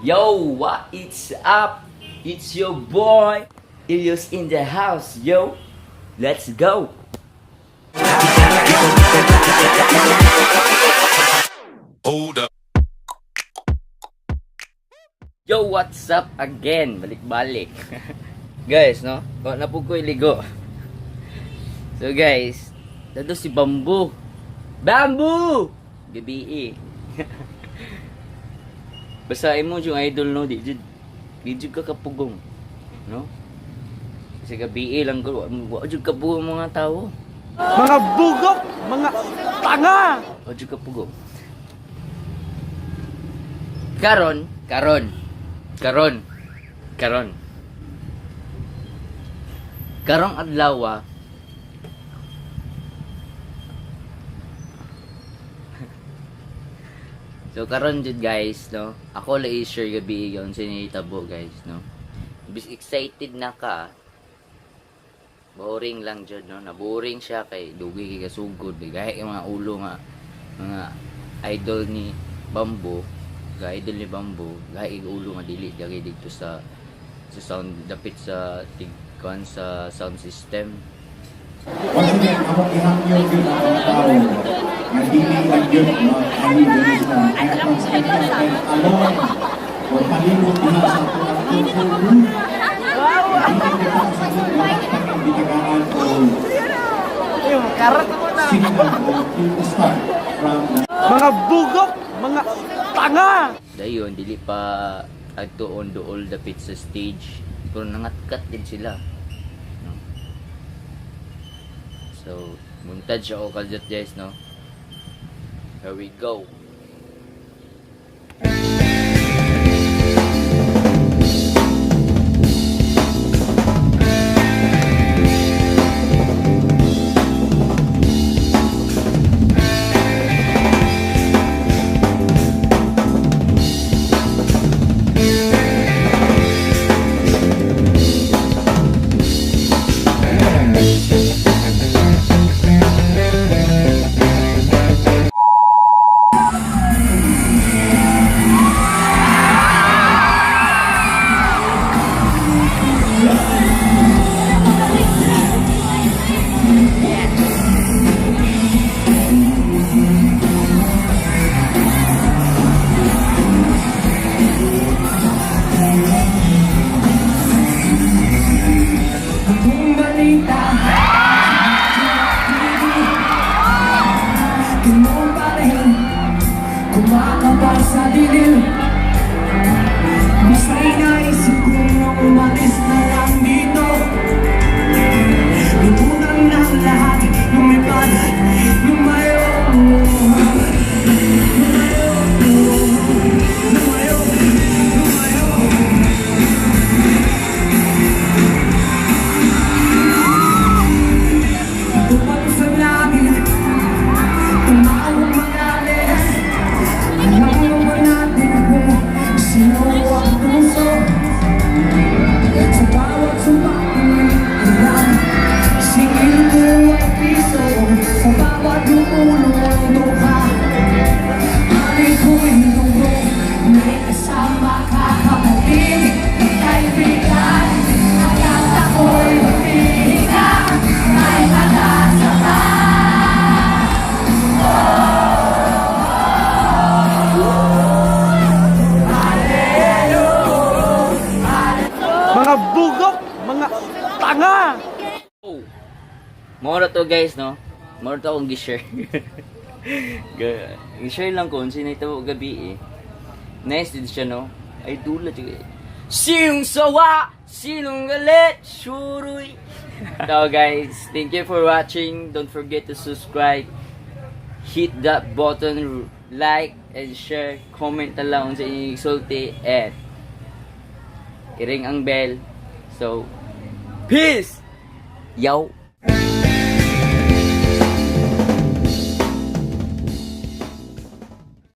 Yo, what is up? It's your boy, Ilios in the house, yo. Let's go. Hold up. Yo, what's up again? Balik-balik. Guys, no? Wa na po ko iligo. So guys, dado si Bamboo. Bamboo! Gabi eh. Basta imo yung idol, no, di jud ka kapugong, no? Kasi gabi eh lang ko, wa jud kapugong mga tao. Mga bugok, mga tanga! Wa jud kapugong. Karon, karon. Karon. Karon. Karong adlaw ah. So karon jud guys, no. Ako lang i-share gabi yon sa nahitabo guys, no. Bis excited na ka. Boring lang jud, no. Naboring siya kay dugi kay kasugod, gahi kay mga ulo nga mga idol ni Bambo, ga idol ni Bambo, gahi kay ulo nga dili dagi didto sa sound dapit sa tigkuan sa sound system. Once again, among ihangyo yun ang mga tao nga dili lang yun ang ayun sa entrance entrance and along o palibot diha sa atuang tour group. Dili kita sa atong gitagaan o signal o cue to start from the Mga bugok, mga tanga! Dayon dili pa adto on dool dapit sa stage pero nangatkat din sila, no? So montage ako kadyot guys, no. Here we go. Balita. Ganun pa rin. Kumakaba sa dilim. Basta'y naisip ko na umalis na lang dito. Limutan na ang lahat. Lumipad, lumayo. Lumayo, lumayo, lumayo. Tupad sa langit, tumaong magalis. Alam naman natin kung sino ang puso. Sa bawat sumbong alam, singil ko ay piso. Sa bawat lumulong luha, alay ko'y lunggo. May kasama ka, kapatid, kaibigan. Hanggang ako'y humihinga, may pag-asa pa. Mga bugok, mga tanga! Oh. Moro to guys, no? Moro to akong gi-share. Gi-share lang ko unsa nahitabo gabi eh. Nice din siya, no? Ay dula jud. Sinong sawa, sinong galit, suroy. So guys, thank you for watching. Don't forget to subscribe. Hit that button, like and share, comment na lang unsa inyong sulti and i-ring ang bell. So, peace! Yo!